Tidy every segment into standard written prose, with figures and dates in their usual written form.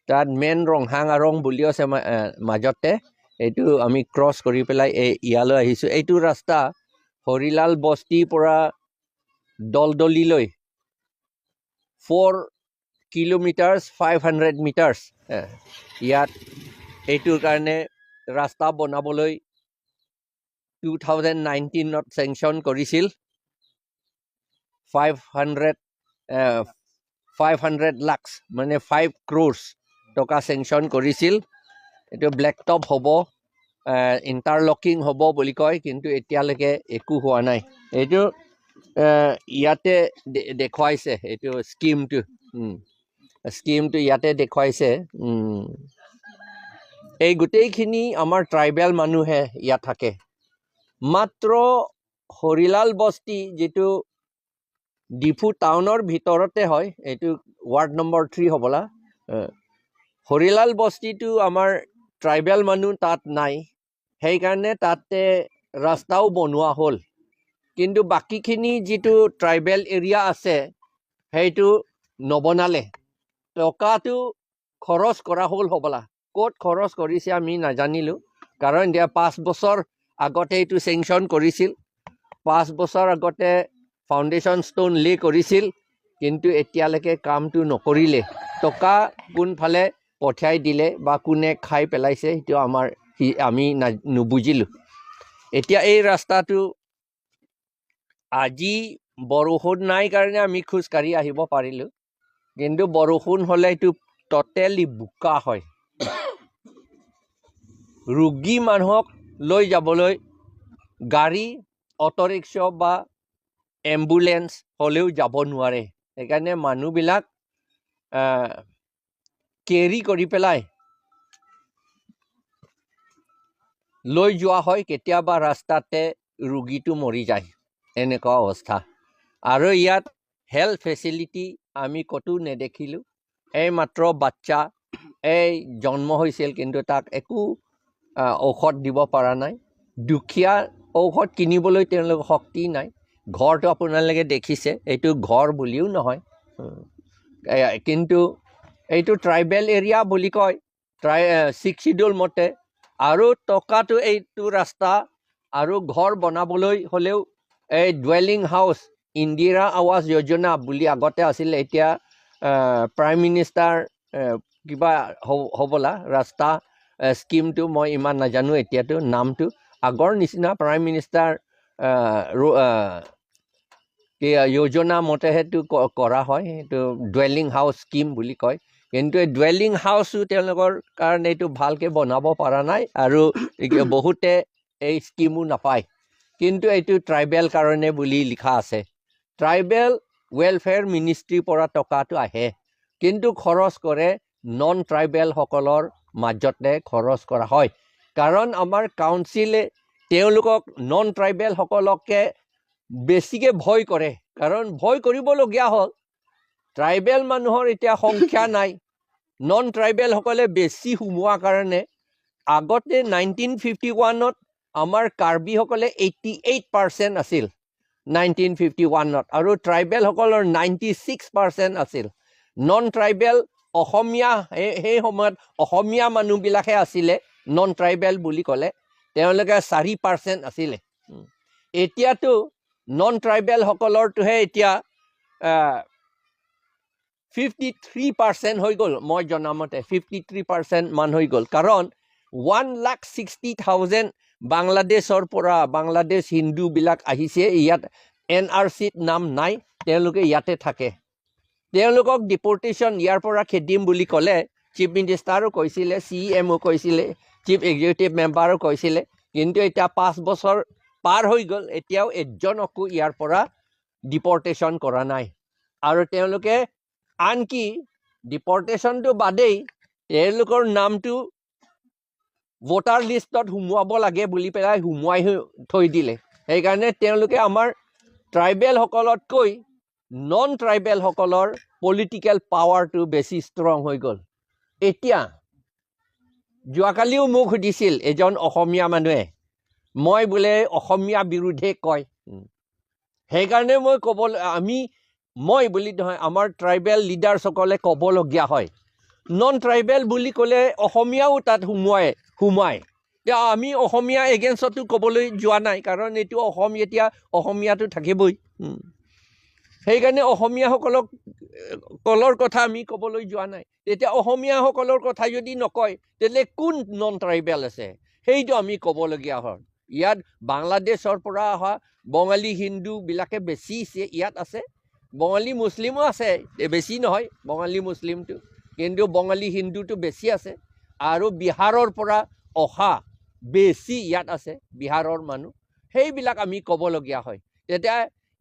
তাত মেইন ৰংহাং আৰং বুলিও আছে মাজতে। এইটো আমি ক্ৰছ কৰি পেলাই এই ইয়ালৈ আহিছোঁ। এইটো ৰাস্তা হৰিলাল বস্তিৰ পৰা দলদলিলৈ 4 kilometers 500 meters। ইয়াত এইটোৰ কাৰণে ৰাস্তা বনাবলৈ 2019ত চেংচন কৰিছিল 500 lakhs, মানে 5 ক্ৰ'ৰ্ছ টকা চেংচন কৰিছিল। এইটো ব্লেক টপ হ'ব, ইণ্টাৰলকিং হ'ব বুলি কয়, কিন্তু এতিয়ালৈকে একো হোৱা নাই। এইটো ইয়াতে দেখুৱাইছে, এইটো স্কিমটো ইয়াতে দেখুৱাইছে। এই গোটেইখিনি আমাৰ ট্ৰাইবেল মানুহে ইয়াত থাকে। মাত্ৰ হৰিলাল বস্তি, যিটো ডিফু টাউনৰ ভিতৰতে হয়, এইটো ৱাৰ্ড নম্বৰ 3 হ'বলা। হৰিলাল বস্তিটো আমাৰ ট্ৰাইবেল মানুহ তাত নাই, সেইকাৰণে তাতে ৰাস্তাও বনোৱা হ'ল। কিন্তু বাকীখিনি যিটো ট্ৰাইবেল এৰিয়া আছে, সেইটো নবনালে। টকাটো খৰচ কৰা হ'ল হ'বলা, ক'ত খৰচ কৰিছে আমি নাজানিলোঁ। কাৰণ এতিয়া 5 বছৰ আগতে এইটো চেংচন কৰিছিল, 5 বছৰ আগতে ফাউণ্ডেশ্যন ষ্ট'ন লে কৰিছিল, কিন্তু এতিয়ালৈকে কামটো নকৰিলে। টকা কোনফালে পঠিয়াই দিলে বা কোনে খাই পেলাইছে, সেইটো আমাৰ আমি নুবুজিলোঁ। এতিয়া এই ৰাস্তাটো আজি বৰষুণ নাই কাৰণে আমি খোজকাঢ়ি আহিব পাৰিলোঁ, কিন্তু বৰষুণ হ'লে এইটো ট'টেলি বোকা হয়। ৰোগী মানুহক লৈ যাবলৈ গাড়ী, অ'টো ৰিক্সা বা এম্বুলেঞ্চ হ'লেও যাব নোৱাৰে। সেইকাৰণে মানুহবিলাক কেৰি কৰি পেলাই লৈ যোৱা হয়। কেতিয়াবা ৰাস্তাতে ৰোগীটো মৰি যায়, এনেকুৱা অৱস্থা। আৰু ইয়াত হেল্থ ফেচিলিটি আমি ক'তো নেদেখিলোঁ। এই মাত্ৰ বাচ্চা এই জন্ম হৈছিল, কিন্তু তাক একো ঔষধ দিব পৰা নাই। দুখীয়া, ঔষধ কিনিবলৈ তেওঁলোকৰ শক্তি নাই। ঘৰটো আপোনালোকে দেখিছে, এইটো ঘৰ বুলিও নহয়। কিন্তু এইটো ট্ৰাইবেল এৰিয়া বুলি কয় ছিক্স চিডিউল মতে। আৰু টকাটো এইটো ৰাস্তা আৰু ঘৰ বনাবলৈ হ'লেও এই ডুৱেলিং হাউচ, ইন্দিৰা আৱাস যোজনা বুলি আগতে আছিলে, এতিয়া প্ৰাইম মিনিষ্টাৰ কিবা হ'বলা ৰাস্তা স্কিমটো, মই ইমান নাজানো এতিয়াতো নামটো। আগৰ নিচিনা প্ৰাইম মিনিষ্টাৰ কি যোজনা মতে সেইটো কৰা হয়, সেইটো ডুৱেলিং হাউচ স্কিম বুলি কয়। কিন্তু এই ডুৱেলিং হাউচো তেওঁলোকৰ কাৰণে এইটো ভালকৈ বনাব পৰা নাই আৰু বহুতে এই স্কিমো নাপায়। কিন্তু এইটো ট্ৰাইবেল কাৰণে বুলি লিখা আছে। ট্ৰাইবেল ৱেলফেয়াৰ মিনিষ্ট্ৰীৰ পৰা টকাটো আহে, কিন্তু খৰচ কৰে নন ট্ৰাইবেলসকলৰ মাজতে খৰচ কৰা হয়। কাৰণ আমাৰ কাউন্সিলে তেওঁলোকক, নন ট্ৰাইবেলসকলকে বেছিকৈ ভয় কৰে। কাৰণ ভয় কৰিবলগীয়া হ'ল, ট্ৰাইবেল মানুহৰ এতিয়া সংখ্যা নাই, নন ট্ৰাইবেলসকলে বেছি সোমোৱা কাৰণে। আগতে 1951ত আমাৰ কাৰ্বিসকলে 88% আছিল 1951ত, আৰু ট্ৰাইবেলসকলৰ 96% আছিল। নন ট্ৰাইবেল অসমীয়া, সেই সময়ত অসমীয়া মানুহবিলাকহে আছিলে নন ট্ৰাইবেল বুলি ক'লে, তেওঁলোকে 4% আছিলে। এতিয়াতো নন ট্ৰাইবেলসকলৰটোহে এতিয়া 53% হৈ গ'ল। মই জনামতে 53% মান হৈ গ'ল। কাৰণ 1,60,000 বাংলাদেশৰ পৰা বাংলাদেশ হিন্দুবিলাক আহিছে ইয়াত, এনআৰচিত নাম নাই, তেওঁলোকে ইয়াতে থাকে। তেওঁলোকক ডিপৰ্টেশ্যন, ইয়াৰ পৰা খেদিম বুলি ক'লে। চিফ মিনিষ্টাৰো কৈছিলে, চি এমো কৈছিলে, চিফ এক্সিকিউটিভ মেম্বাৰো কৈছিলে, কিন্তু এতিয়া 5 বছৰ পাৰ হৈ গ'ল, এতিয়াও এজনকো ইয়াৰ পৰা ডিপৰ্টেশ্যন কৰা নাই। আৰু তেওঁলোকে আনকি ডিপৰ্টেশ্যনটো বাদেই, তেওঁলোকৰ নামটো ভোটাৰ লিষ্টত সোমোৱাব লাগে বুলি পেলাই সোমোৱাই থৈ দিলে। সেইকাৰণে তেওঁলোকে আমাৰ ট্ৰাইবেলসকলতকৈ নন ট্ৰাইবেলসকলৰ পলিটিকেল পাৱাৰটো বেছি ষ্ট্ৰং হৈ গ'ল। এতিয়া যোৱাকালিও মোক সুধিছিল এজন অসমীয়া মানুহে, মই বোলে অসমীয়া বিৰোধে কয়। সেইকাৰণে মই ক'ব, আমি, মই বুলি নহয়, আমাৰ ট্ৰাইবেল লিডাৰ্ছসকলে ক'বলগীয়া হয়। নন ট্ৰাইবেল বুলি ক'লে অসমীয়াও তাত সোমায়। এতিয়া আমি অসমীয়া এগেইনষ্টতো ক'বলৈ যোৱা নাই, কাৰণ এইটো অসম, এতিয়া অসমীয়াটো থাকিবই। সেইকাৰণে অসমীয়াসকলক কলৰ কথা আমি ক'বলৈ যোৱা নাই। তেতিয়া অসমীয়াসকলৰ কথা যদি নকয়, তেতিয়াহ'লে কোন নন ট্ৰাইবেল আছে সেইটো আমি ক'বলগীয়া হয়। ইয়াত বাংলাদেশৰ পৰা অহা বঙালী হিন্দুবিলাকে বেছি ইয়াত আছে, বঙালী মুছলিমো আছে, বেছি নহয় বঙালী মুছলিমটো, কিন্তু বঙালী হিন্দুটো বেছি আছে। আৰু বিহাৰৰ পৰা অহা বেছি ইয়াত আছে, বিহাৰৰ মানুহ, সেইবিলাক আমি ক'বলগীয়া হয় তেতিয়া।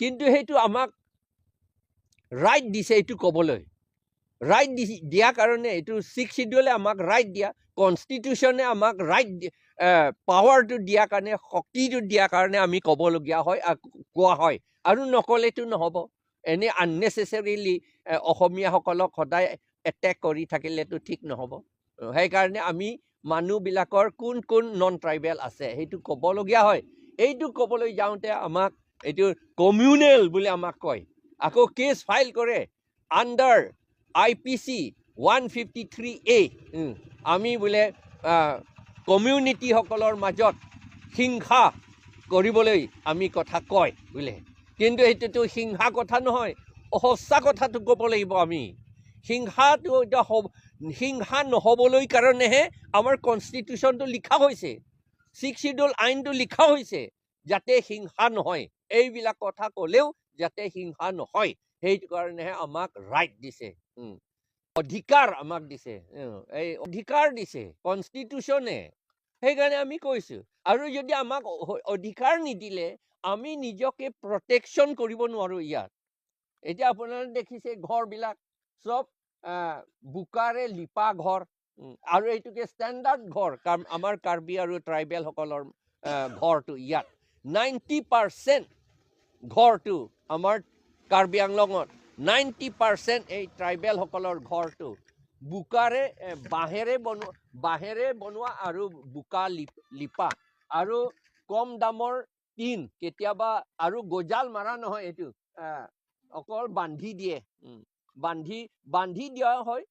কিন্তু সেইটো আমাক ৰাইট দিছে এইটো ক'বলৈ, ৰাইট দি দিয়াৰ কাৰণে এইটো ছিক্স চিডিউলে আমাক ৰাইট দিয়া, কনষ্টিটিউশ্যনে আমাক ৰাইট পাৱাৰটো দিয়াৰ কাৰণে, শক্তিটো দিয়াৰ কাৰণে আমি ক'বলগীয়া হয়, কোৱা হয়। আৰু নক'লেতো নহ'ব, এনেই আননেচেচাৰিলি অসমীয়াসকলক সদায় এটেক কৰি থাকিলেতো ঠিক নহ'ব। সেইকাৰণে আমি মানুহবিলাকৰ কোন কোন নন ট্ৰাইবেল আছে সেইটো ক'বলগীয়া হয়। এইটো ক'বলৈ যাওঁতে আমাক এইটো কমিউনেল বুলি আমাক কয়, আকৌ কেছ ফাইল কৰে আণ্ডাৰ IPC 153A। আমি বোলে কমিউনিটিসকলৰ মাজত হিংসা কৰিবলৈ আমি কথা কয় বোলে, কিন্তু সেইটোতো হিংসা কথা নহয়, সঁচা কথাটো ক'ব লাগিব আমি। হিংসাটো এতিয়া হিংসা নহ'বলৈ কাৰণেহে আমাৰ কনষ্টিটিউশ্যনটো লিখা হৈছে, ছিক্স চিডিউল আইনটো লিখা হৈছে, যাতে হিংসা নহয়, এইবিলাক কথা ক'লেও যাতে হিংসা নহয়, সেইটো কাৰণেহে আমাক ৰাইট দিছে, অধিকাৰ আমাক দিছে, এই অধিকাৰ দিছে কনষ্টিটিউশ্যনে, সেইকাৰণে আমি কৈছোঁ। আৰু যদি আমাক অধিকাৰ নিদিলে আমি নিজকে প্ৰটেকশ্যন কৰিব নোৱাৰোঁ ইয়াত। এতিয়া আপোনালোকে দেখিছে ঘৰবিলাক চব বোকাৰে লিপা ঘৰ, আৰু এইটোকে ষ্টেণ্ডাৰ্ড ঘৰ আমাৰ কাৰ্বি আৰু ট্ৰাইবেলসকলৰ ঘৰটো ইয়াত 90% ঘৰটো আমাৰ কাৰ্বি আংলঙত 90% এই ট্ৰাইবেলসকলৰ ঘৰটো বোকাৰে, বাঁহেৰে বনোৱা আৰু বোকা লিপা আৰু কম দামৰ টিন, কেতিয়াবা আৰু গজাল মাৰা নহয়, এইটো অকল বান্ধি দিয়ে, বান্ধি দিয়া হয়,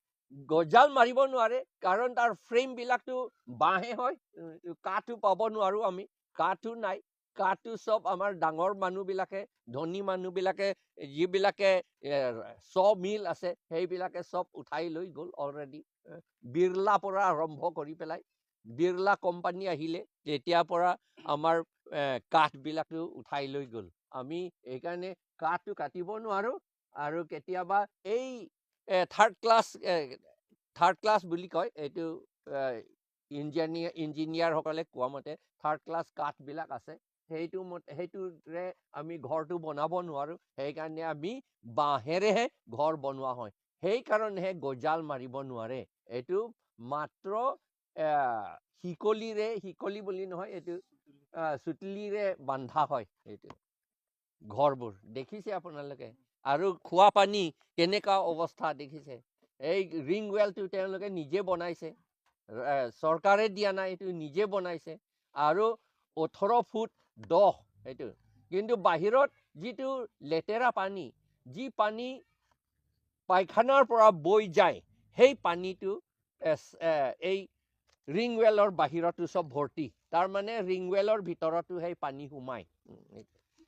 গজাল মাৰিব নোৱাৰে কাৰণ তাৰ ফ্ৰেমবিলাকতো বাঁহে হয়, কাঠো পাব নোৱাৰোঁ আমি, কাঠো নাই, কাঠটো চব আমাৰ ডাঙৰ মানুহবিলাকে, ধনী মানুহবিলাকে, যিবিলাকে ছ মিল আছে সেইবিলাকে চব উঠাই লৈ গ'ল অলৰেডি। বিৰলা পৰা আৰম্ভ কৰি পেলাই বিৰলা কোম্পানী আহিলে তেতিয়াৰ পৰা আমাৰ কাঠবিলাকো উঠাই লৈ গ'ল। আমি সেইকাৰণে কাঠটো কাটিব নোৱাৰোঁ। আৰু কেতিয়াবা এই থাৰ্ড ক্লাছ বুলি কয় এইটো, ইঞ্জিনিয়াৰসকলে কোৱা মতে থাৰ্ড ক্লাছ কাঠবিলাক আছে, সেইটো মতে সেইটোৰে আমি ঘৰটো বনাব নোৱাৰোঁ, সেইকাৰণে আমি বাঁহেৰেহে ঘৰ বনোৱা হয়, সেইকাৰণেহে গজাল মাৰিব নোৱাৰে। এইটো মাত্ৰ শিকলিৰে, শিকলি বুলি নহয়, এইটো চুতলিৰে বান্ধা হয় এইটো ঘৰবোৰ, দেখিছে আপোনালোকে। আৰু খোৱা পানী কেনেকুৱা অৱস্থা দেখিছে, এই ৰিং ৱেলটো তেওঁলোকে নিজে বনাইছে, চৰকাৰে দিয়া নাই, এইটো নিজে বনাইছে। আৰু 18 ফুট দহ সেইটো, কিন্তু বাহিৰত যিটো লেতেৰা পানী, যি পানী পায়খানাৰ পৰা বৈ যায়, সেই পানীটো এই ৰিং ৱেলৰ বাহিৰতো চব ভৰ্তি, তাৰমানে ৰিং ৱেলৰ ভিতৰতো সেই পানী সোমায়।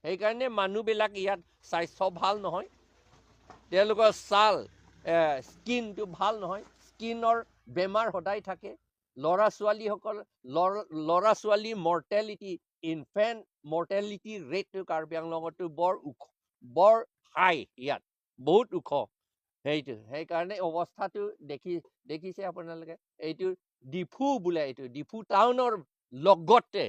সেইকাৰণে মানুহবিলাক ইয়াত স্বাস্থ্য ভাল নহয়, তেওঁলোকৰ ছাল, স্কিনটো ভাল নহয়, স্কিনৰ বেমাৰ সদায় থাকে। ল'ৰা ছোৱালীসকল, ল'ৰা ছোৱালী মৰ্টেলিটি, ইনফেণ্ট মৰ্টেলিটি ৰেটটো কাৰ্বি আংলঙতো বৰ ওখ, বৰ হাই, ইয়াত বহুত ওখ সেইটো। সেইকাৰণে অৱস্থাটো দেখিছে আপোনালোকে। এইটো ডিফু বোলে, এইটো ডিফু টাউনৰ লগতে,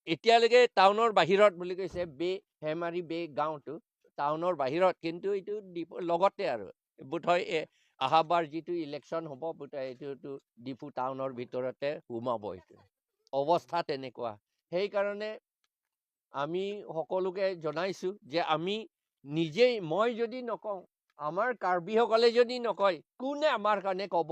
এতিয়ালৈকে টাউনৰ বাহিৰত বুলি কৈছে, বে হেমাৰী বে গাঁওটো টাউনৰ বাহিৰত, কিন্তু এইটো ডিফু লগতে। আৰু বোধহয় অহাবাৰ যিটো ইলেকশ্যন হ'ব, বোধহয় এইটোতো ডিফু টাউনৰ ভিতৰতে সোমাব। এইটো অৱস্থা তেনেকুৱা। সেইকাৰণে আমি সকলোকে জনাইছোঁ যে আমি নিজেই, মই যদি নকওঁ, আমাৰ কাৰ্বিসকলে যদি নকয়, কোনে আমাৰ কাৰণে ক'ব?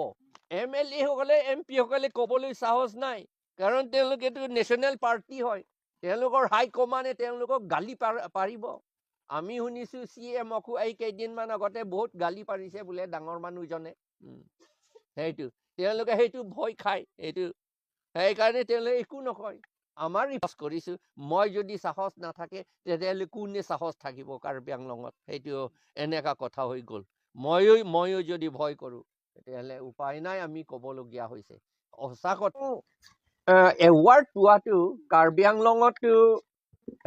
এম এল এসকলে, এম পিসকলে ক'বলৈ সাহস নাই, কাৰণ তেওঁলোকেতো নেশ্যনেল পাৰ্টি হয়, তেওঁলোকৰ হাইকমাণ্ডে তেওঁলোকক গালি পাৰিব। আমি শুনিছোঁ চি এমকো এই কেইদিনমান আগতে বহুত গালি পাৰিছে বোলে ডাঙৰ মানুহজনে। সেইটো তেওঁলোকে সেইটো ভয় খায়, এইটো সেইকাৰণে তেওঁলোকে একো নকয়। আমাৰ ৰিপৰ্ট কৰিছোঁ, মই যদি সাহস নাথাকে তেতিয়াহ'লে কোনে সাহস থাকিব কাৰ্বি আংলঙত? সেইটো এনেকুৱা কথা হৈ গ'ল। ময়ো যদি ভয় কৰোঁ তেতিয়াহ'লে উপায় নাই, আমি ক'বলগীয়া হৈছে সঁচা কথা। এৱাৰ্ড পোৱাটো কাৰ্বি আংলঙতো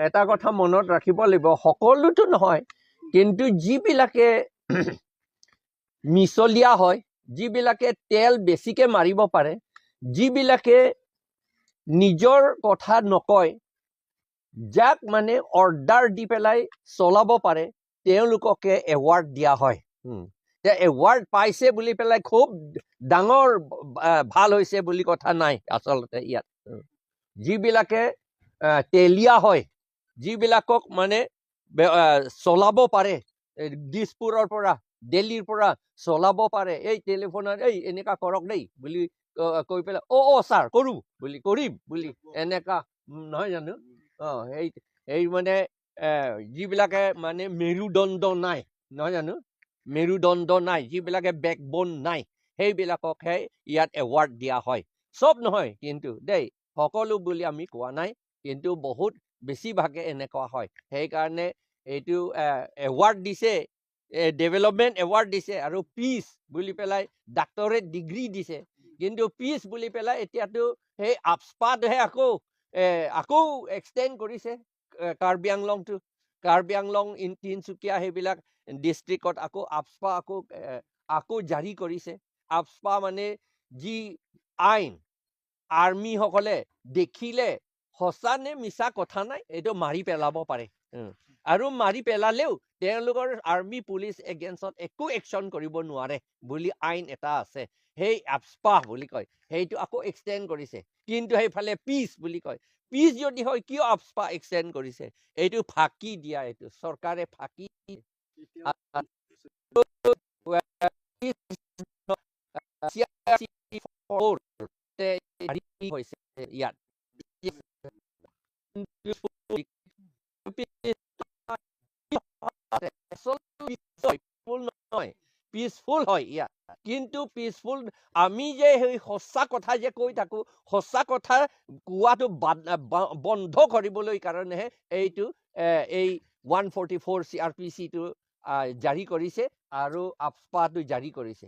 এটা কথা মনত ৰাখিব লাগিব, সকলোতো নহয়, কিন্তু যিবিলাকে মিছলীয়া হয়, যিবিলাকে তেল বেছিকে মাৰিব পাৰে, যিবিলাকে নিজৰ কথা নকয়, যাক মানে অৰ্ডাৰ দি পেলাই চলাব পাৰে, তেওঁলোককে এৱাৰ্ড দিয়া হয়। এতিয়া এৱাৰ্ড পাইছে বুলি পেলাই খুব ডাঙৰ ভাল হৈছে বুলি কথা নাই আচলতে ইয়াত। যিবিলাকে তেলীয়া হয়, যিবিলাকক মানে চলাব পাৰে, এই দিছপুৰৰ পৰা, দিল্লীৰ পৰা চলাব পাৰে, এই টেলিফোনত এই এনেকা কৰক দেই বুলি কৈ পেলাই, অ' অ' ছাৰ কৰোঁ বুলি, কৰিম বুলি এনেকা, নহয় জানো? সেই মানে যিবিলাকে মানে মেৰুদণ্ড নাই, নহয় জানো? মেৰুদণ্ড নাই, যিবিলাকে বেকবন নাই, সেইবিলাককহে ইয়াত এৱাৰ্ড দিয়া হয়। চব নহয় কিন্তু দেই, সকলো বুলি আমি কোৱা নাই, কিন্তু বহুত বেছিভাগে এনেকুৱা হয়। সেইকাৰণে এইটো এৱাৰ্ড দিছে, ডেভেলপমেণ্ট এৱাৰ্ড দিছে আৰু পিচ বুলি পেলাই ডাক্তৰেট ডিগ্ৰী দিছে। কিন্তু পিচ বুলি পেলাই এতিয়াতো সেই আফস্পাতহে আকৌ এক্সটেণ্ড কৰিছে কাৰ্বি আংলংটো, কাৰ্বি আংলং, ইন তিনচুকীয়া সেইবিলাক ডিষ্ট্ৰিক্টত আকৌ আফস্পা আকৌ জাৰি কৰিছে। আফস্পা মানে যি আইন আৰ্মিসকলে দেখিলে সঁচা নে মিছা কথা নাই, এইটো মাৰি পেলাব পাৰে। আৰু মাৰি পেলালেও তেওঁলোকৰ আৰ্মি পুলিচ এগেইনষ্টত একো একশ্যন কৰিব নোৱাৰে বুলি আইন এটা আছে, সেই আফস্পা বুলি কয়, সেইটো আকৌ এক্সটেণ্ড কৰিছে। কিন্তু সেইফালে পিচ বুলি কয়, পিচ যদি হয় কিয় আফস্পা এক্সটেণ্ড কৰিছে? এইটো ফাঁকি দিয়া, এইটো চৰকাৰে ফাঁকি। হৈছে ইয়াত নহয়, পিচফুল হয় ইয়াত, কিন্তু পিচফুল আমি যে সেই সঁচা কথা যে কৈ থাকোঁ, সঁচা কথা কোৱাটো বন্ধ কৰিবলৈ কাৰণেহে এইটো এই 144 CrPCটো জাৰি কৰিছে আৰু আফস্পাটো জাৰি কৰিছে।